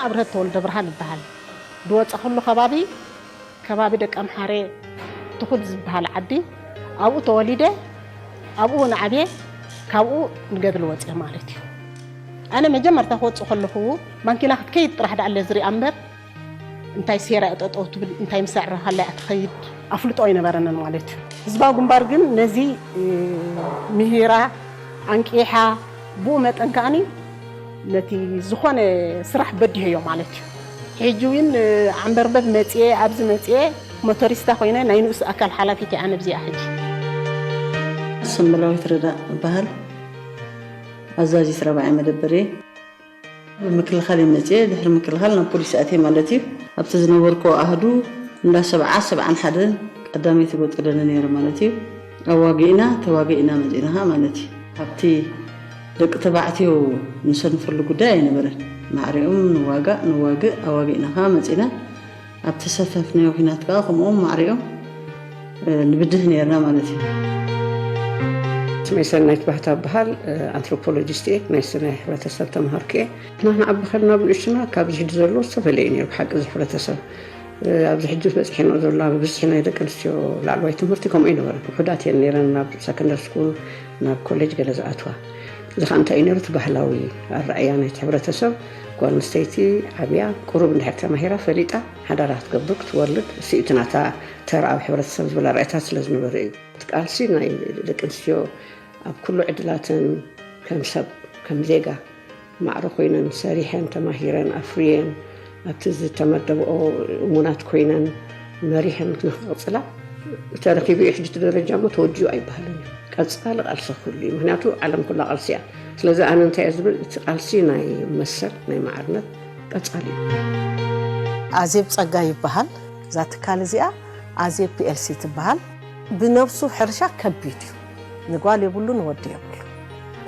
ኣብርሀት ተወልደ ብርሃን ይበሃል። ዝወፀኹሉ ከባቢ፣ ከባቢ ደቂ ኣምሓሬ ትኹል ዝበሃል ዓዲ፣ ኣብኡ ተወሊደ፣ ኣብኡ እውን ዓብየ፣ ካብኡ ንገድሊ ወፅየ ማለት እዩ። ኣነ መጀመርታ ክወፅእ ከለኹ፣ ማንኪና ክትከይድ ጥራሕ ደኣ እለ ዝሪኣ እምበር፣ እንታይ ሴራ እያ ጠጠው ትብል፣ እንታይ ምስ ኣዕረኻላ እያ ትኸይድ፣ ኣፍልጦ ኣይነበረንን ማለት እዩ። ህዝባዊ ግንባር ግን ነዚ፣ እ፣ ምሂራ፣ ኣንቂሓ፣ ብኡ መጠን ከኣኒ ነቲ ዝኾነ ስራሕ በዲሆዮ ማለት እዩ። ሕጂ እውን፣ እ፣ ዓንበርበብ መጽየ፣ ኣብዚ መጽየ፣ ሞቶሪስታ ኮይነ ናይ ንኡስ ኣካል ሓላፊት እየ ኣነ ኣብዚኣ ሕጂ። ሰምበላዊት ረዳእ እበሃል። ኣዛዚት ራብዓይ መደበር እየ። ብምክልኻል እየ መጽየ፣ ድሕሪ ምክልኻል ናብ ፖሊስ ኣትየ ማለት እዩ። ኣብቲ ዝነበርኩ ኣሃዱ እንዳ ሰብዓ፣ ሰብዓን ሓደ ቀዳመይቲ ጎጥ ደለ ነይረ ማለት እዩ። ኣዋጊእና፣ ተዋጊእና መጺእና ኸዓ ማለት እዩ። ኣብቲ ደቂ ተባዕትዮ ንሰንፈሉ ጉዳይ ኣይነበረን። ማዕሪኦም ንዋጋእ፣ ንዋግእ፣ ኣዋጊእና ኸዓ መጺእና። ኣብ ተሳታፍናዮ ኲናት ከኣ ከምኦም ማዕሪኦም፣ እ፣ ንብድህ ነይርና ማለት እዩ። ስመይ ሰናይት ባህታ እበሃል፣ እ፣ ኣንትሮፖሎጂስት እየ። ናይ ስነ ሕብረተሰብ ተምሃርኩ እየ። ንሕና ክንዓቢ ከለና ብንእሽትና ካብዚ ሕጂ ዘሎ ዝተፈለየ እዩ ነይሩ ብሓቂ እዚ ሕብረተሰብ። እ፣ ኣብዚ ሕጂ በጺሐንኦ ዘሎ ብብዝሒ ናይ ደቂ ኣንስትዮ ላዕለዋይ ትምህርቲ ከምኡ ኣይነበረን። ውሑዳት እየን ነይረን ናብ ሰከንደሪ ስኩል፣ ናብ ኮሌጅ ገለ ዝኣትዋ። እዚ ኸኣ እንታይ እዩ ነይሩ? እቲ ባህላዊ ኣረኣእያ ናይቲ ሕብረተሰብ፣ ጓል ኣንስተይቲ ዓብያ ቁሩብ እንድሕር ተማሂራ ፈሊጣ ሓዳራ ክትገብር ክትወልድ፣ እሱ እዩ እቲ ናታ ተራ ኣብ ሕብረተሰብ ዝብል ኣረኣእያታት ስለ ዝነበረ እዩ። እቲ ቃልሲ ናይ ደቂ ኣንስትዮ ኣብ ኩሉ ዕድላተን ከም ሰብ፣ ከም ዜጋ ማዕረ ኮይነን ሰሪሐን፣ ተማሂረን፣ ኣፍርየን፣ ኣብቲ ዝተመደብኦ እሙናት ኮይነን መሪሐን ንክቕጽላ ተረኺቡ እዩ። ሕጂ እቲ ደረጃ እሞ ተወዲኡ ኣይበሃልን እዩ። ቀጻሊ ቃልሲ ኩሉ እዩ። ምኽንያቱ ዓለም ኩላ ቃልሲ እያ። ስለዚ ኣነ እንታይ እየ ዝብል፣ እቲ ቃልሲ ናይ መሰል፣ ናይ ማዕርነት ቀጻሊ እዩ። ኣዜብ ጸጋይ ይበሃል። እዛ ትካል እዚኣ ኣዜብ ፒ ኤል ሲ ትበሃል። ብነብሱ ሕርሻ ከቢድ እዩ። ንጓል የብሉ፣ ንወዲ የብሉ።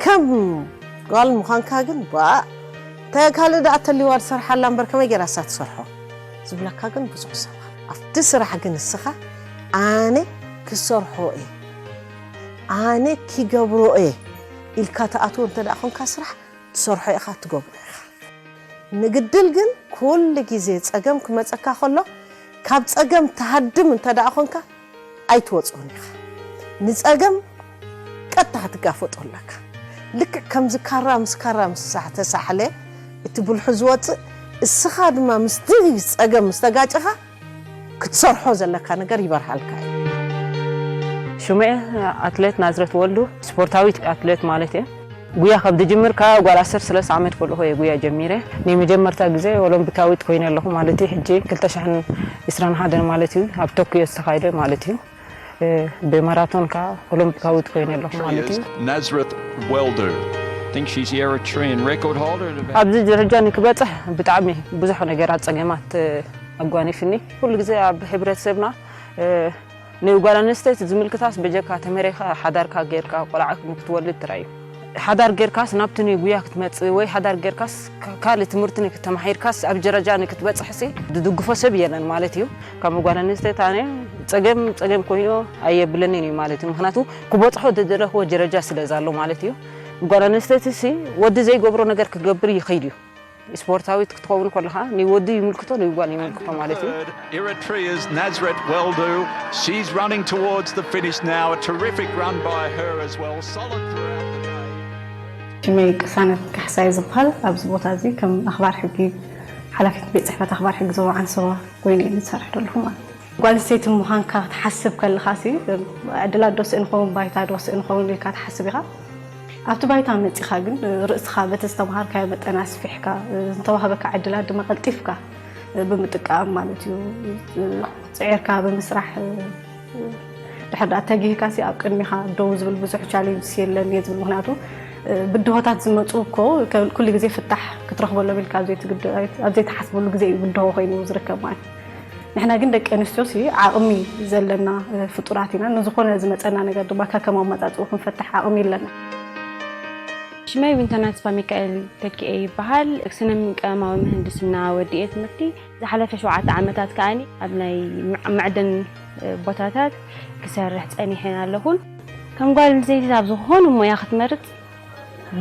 ከም ጓል ምዃንካ ግን፣ ባ፣ እንታይ ካልእ ደኣ ተልይዋ ዝሰርሓላ እምበር ከመይ ገይራ እሳ ትሰርሖ ዝብለካ ግን ብዙሕ ሰባት። ኣብቲ ስራሕ ግን እስኻ፣ ኣነ ክሰርሖ እየ፣ ኣነ ክገብሮ እየ ኢልካ ትኣትዎ እንተ ደኣ ኾንካ ስራሕ፣ ትሰርሖ ኢኻ፣ ትገብሮ ኢኻ። ንግድል ግን ኩሉ ግዜ ጸገም ክመጸካ ከሎ፣ ካብ ጸገም ትሃድም እንተ ደኣ ኾንካ፣ ኣይትወጽኦን ኢኻ። ንጸገም ቀጥታ ክትጋፈጦ ኣለካ። ልክዕ ከምዚ ካራ ምስ ካራ ምስ ሳሕ-፣ ተሳሕለ፣ እቲ ብልሑ ዝወጽእ፣ እስኻ ድማ ምስቲ ጸገም ምስ ተጋጨኻ፣ ክትሰርሖ ዘለካ ነገር ይበርሃልካ እዩ። ሽመ ኣትሌት ናዝረት ወልዱ፣ ስፖርታዊት ኣትሌት ማለት እየ። ጉያ ካብ ዝጅምር ካብ ጓል ዓሰርተ ሰለስተ ዓመት ከለኹ እየ ጉያ ጀሚረ። ናይ መጀመርታ ግዜ ኦሎምፒካዊት ኮይነ ኣለኹ ማለት እዩ። ሕጂ ክልተ ሽሕን ዕስራን ሓደን ማለት እዩ፣ ኣብ ቶክዮ ዝተኻየደ ማለት እዩ። እ፣ ብማራቶን ከዓ ኦሎምፒካዊት ኮይነ ኣለኹ ማለት እዩ። Nazareth Weldu. I think she's the Eritrean record holder at about ኣብዚ ደረጃ ንክበፅሕ ብጣዕሚ ብዙሕ ነገራት ፀገማት፣ እ፣ ኣጓኒፍኒ። ኩሉ ግዜ ኣብ ሕብረተሰብና፣ እ፣ ንጓል ኣንስተይቲ ዝምልክታስ በጀካ ተመሪኻ ሓዳርካ ጌርካ ቆልዓ ንክትወልድ ጥራይ እዩ። ሓዳር ጌርካስ ናብቲ ንጉያ ክትመጽእ ወይ ሓዳር ጌርካስ ካ-፣ ካልእ ትምህርቲ ንክተማሂርካስ ኣብ ደረጃ ንክትበጽሕሲ ዝድግፎ ሰብ የለን ማለት እዩ። ካብ ጓል ኣንስተይቲ ኣነ ጸገም፣ ጸገም ኮይኑ ኣየብለንን እዩ ማለት እዩ። ምኽንያቱ ክበጽሖ ዝደለኽዎ ደረጃ ስለ ዘሎ ማለት እዩ። ጓል ኣንስተይቲሲ ወዲ ዘይገብሮ ነገር ክገብር ይኸይድ እዩ። ስፖርታዊት ክትኸውን ከለኻ ንወዲ ይምልክቶ ንጓል ይምልክቶ ማለት እዩ። Eritrea's Nazareth Weldu, she's running towards the finish now. A terrific run by her as well. Solid throughout the day. ሽመይ ቅሳነት ካሕሳይ ዝበሃል። ኣብዚ ቦታ እዚ ከም ኣኽባር ሕጊ፣ ሓላፊት ቤት ጽሕፈት ኣኽባር ሕጊ ዞባ ዓንሰባ ኮይነ እየ ዝሰርሕ ዘለኹ ማለት እዩ። ጓል ኣንስተይቲ ምዃንካ ክትሓስብ ከለኻሲ፣ ዕድላት ዶ ስእን ኸውን፣ ባይታ ዶ ስእን ኸውን ኢልካ ትሓስብ ኢኻ። ኣብቲ ባይታ መጺኻ ግን፣ ርእስኻ በቲ ዝተምሃርካዮ መጠን ኣስፊሕካ፣ ዝተዋህበካ ዕድላት ድማ ቀልጢፍካ ብምጥቃም ማለት እዩ። ጽዒርካ ብምስራሕ፣ ድሕር ደኣ ተጊህካሲ ኣብ ቅድሚኻ ደው ዝብል ብዙሕ ቻሌንጅስ የለን እየ ዝብል። ምኽንያቱ ብድሆታት ዝመጹ እኮ ኩሉ ግዜ ፍታሕ ክትረኽበሎም ኢልካ ኣብ ዘይትግድ-፣ ኣብ ዘይትሓስበሉ ግዜ እዩ ብድሆ ኮይኑ ዝርከብ ማለት እዩ። ንሕና ግን ደቂ ኣንስትዮሲ ዓቕሚ ዘለና ፍጡራት ኢና። ንዝኾነ ዝመጸና ነገር ድማ ከከም ኣመጻጽኡ ክንፈትሕ ዓቕሚ ኣለና። ሽመይ ዊንተና ተስፋሚካኤል ተኪኤ ይበሃል። ስነ ቀመማዊ ምህንድስና ወዲኤ ትምህርቲ። ዝሓለፈ ሸውዓተ ዓመታት ከኣኒ ኣብ ናይ መዕ-፣ መዕድን ቦታታት ክሰርሕ ጸኒሐ ኣለኹን። ከም ጓል ኣንስተይቲ ኣብ ዝኾነ ሞያ ክትመርጽ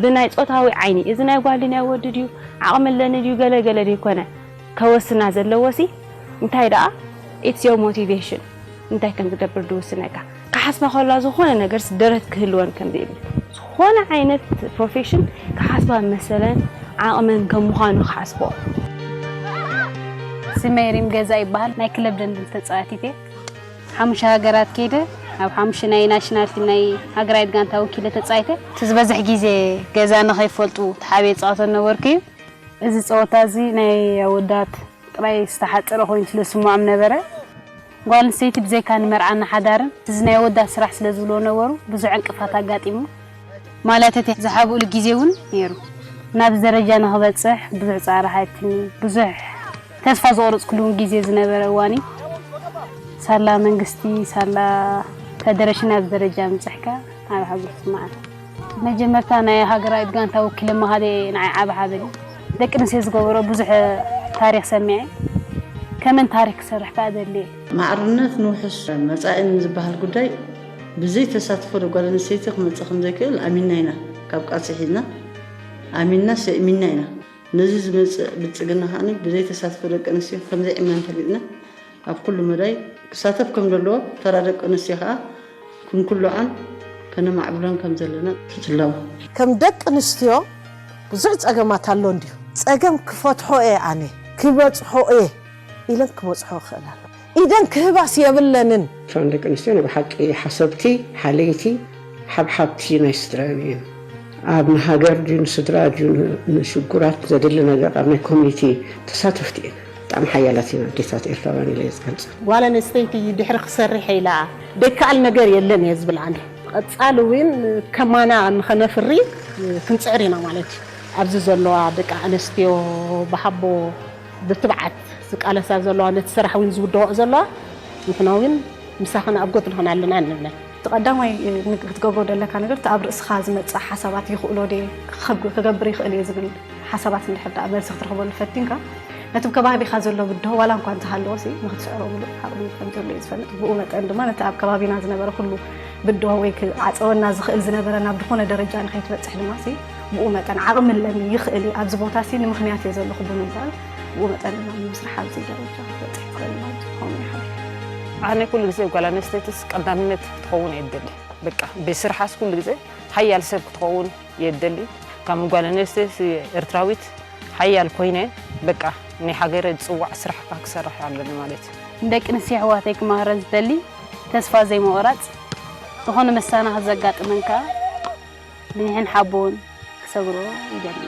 ብናይ ጾታዊ ዓይኒ፣ እዚ ናይ ጓል ናይ ወዲ ድዩ፣ ዓቕሚ ኣለኒ ድዩ ገለ ገለ ዘይኮነ ከወስና ዘለዎ ሲ እንታይ ደኣ it's your motivation እንታይ ከም ዝገብር ድውስነካ ክሓስባ ከላ ዝኾነ ነገር ደረት ክህልወን ከም ዘይብል ዝኾነ ዓይነት ፕሮፌሽን ክሓስባ መሰለን ዓቕመን ከም ምዃኑ ክሓስቦ ስመይ ሪም ገዛ ይበሃል። ናይ ክለብ ደንድን ተፃዋቲት እየ። ሓሙሽተ ሃገራት ከይደ ኣብ ሓሙሽተ ናይ ናሽናል ቲም ናይ ሃገራዊት ጋንታ ወኪለ ተፃይተ። እቲ ዝበዝሕ ግዜ ገዛ ንኸይፈልጡ ተሓብየ ፃወተ ነበርኩ እዩ። እዚ ፀወታ እዚ ናይ ኣወዳት ጥራይ ዝተሓፀረ ኮይኑ ስለ ዝስምዖም ነበረ። ጓል ኣንስተይቲ ብዘይካ ንመርዓን ንሓዳርን እዚ ናይ ኣወዳት ስራሕ ስለ ዝብልዎ ነበሩ ብዙሕ ዕንቅፋት ኣጋጢሙ። ማለት እቲ ዝሓብኡሉ ግዜ እውን ነይሩ። ናብዚ ደረጃ ንኽበፅሕ ብዙሕ ፃዕሪ ሓቲኒ፣ ብዙሕ ተስፋ ዝቆረፅኩሉ እውን ግዜ ዝነበረ እዋን እዩ። ሳላ መንግስቲ፣ ሳላ ፈደረሽን ናብዚ ደረጃ ምብፅሕካ ዓቢ ሓጎስ ይስምዓኒ። መጀመርታ ናይ ሃገራዊት ጋንታ ወኪለ ምኻደይ ንዓይ ዓቢ ሓበን እዩ። ደቂ ኣንስትዮ ዝገበሮ ብዙሕ ታሪኽ ሰሚዐ። ከመን ታሪኽ ክሰርሕ ከኣ ደሊ እየ። ማዕርነት ንውሑስ መጻኢን ዝበሃል ጉዳይ ብዘይ ተሳትፎ ጓል ኣንስተይቲ ክመጽእ ከም ዘይክእል ኣሚንና ኢና። ካብ ቃልሲ ሒዝና ኣሚንና ሰኢሚንና ኢና። ነዚ ዝመጽእ ብልጽግና ከኣ ብዘይ ተሳትፎ ደቂ ኣንስትዮ ከም ዘይዕመን ፈሊጥና ኣብ ኩሉ መዳይ ክሳተፍ ከም ዘለዎ ተራ ደቂ ኣንስትዮ ከኣ ክንኩልዖን ከነማዕብሎን ከም ዘለና ትጽለዎ። ከም ደቂ ኣንስትዮ ብዙሕ ጸገማት ኣሎ እንድዩ። ጸገም ክፈትሖ እየ ኣነ፣ ክበጽሖ እየ ኢለን ክበጽሖ ይኽእላ ኣለዋ። ኢደን ክህባስ የብለንን። እተን ደቂ ኣንስትዮ ናይ ብሓቂ ሓሰብቲ፣ ሓለይቲ፣ ሓብሓብቲ ናይ ስድራን እየን። ኣብ ንሃገር ድዩ ንስድራ ድዩ ንሽጉራት ዘድሊ ነገር ኣብ ናይ ኮሚኒቲ ተሳተፍቲ እየን። ብጣዕሚ ሓያላት እየን ኣዴታት ኤርትራውያን ኢለ እየ ዝገልጸን። ጓል ኣንስተይቲ ድሕሪ ክሰርሕ ኢላ ደይከኣል ነገር የለን እየ ዝብል ኣነ። ቀጻሊ እውን ከማና ንኸነፍሪ ክንጽዕር ኢና ማለት እዩ። ኣብዚ ዘለዋ ደቂ ኣንስትዮ ብሓቦ ብትብዓት ዝቃለሳ ዘለዋ ነቲ ስራሕ እውን ዝውድቕኦ ዘለዋ ንሕና እውን ምሳኽን ኣብ ጎድንኽን ኣለና ንብለን። እቲ ቀዳማይ ክትገብሮ ደለካ ነገር እቲ ኣብ ርእስኻ ዝመጽእ ሓሳባት ይኽእሎ ድየ ክገብር ይኽእል እየ ዝብል ሓሳባት እንድሕር ደኣ መልሲ ክትረኽበሉ ፈቲንካ ነቲ ከባቢኻ ዘሎ ብድሆ ዋላ እንኳ እንተሃለወ ሲ ንክትስዕሮ ምሉእ ዓቕሚ ከም ዘሎ እዩ ዝፈልጥ። ብኡ መጠን ድማ ነቲ ኣብ ከባቢና ዝነበረ ኩሉ ብድሆ ወይ ክዓጸወና ዝኽእል ዝነበረ ናብ ዝኾነ ደረጃ ንኸይትበጽሕ ድማ ሲ ብኡ መጠን ዓቕሚ ኣለኒ ይኽእል እየ ኣብዚ ቦታ ሲ ንምኽንያት እየ ዘለኹ ብምባል ብኡ መጠን ድማ ንምስራሕ ኣብዚ ደረጃ ክትበጽሕ ትኽእል ማለት እዩ። ከምኡ ይሓልፍ። ኣነ ኩሉ ግዜ ጓል ኣንስተይትስ ቀዳምነት ክትኸውን እየ ዝደሊ። በቃ ብስርሓስ ኩሉ ግዜ ሓያል ሰብ ክትኸውን እየ ዝደሊ። ከም ጓል ኣንስተይቲ ኤርትራዊት ሓያል ኮይነ በቃ ናይ ሃገረ ዝጽዋዕ ስራሕ ክሰርሕ ኣለኒ ማለት እዩ። ንደቂ ኣንስትዮ ኣሕዋተይ ክመኽረን ዝደሊ ተስፋ ዘይምቑራጽ ዝኾነ መሰናኽል ዘጋጥመን ከኣ ብኒሕን ሓቦን ክሰግሮ ይደሊ።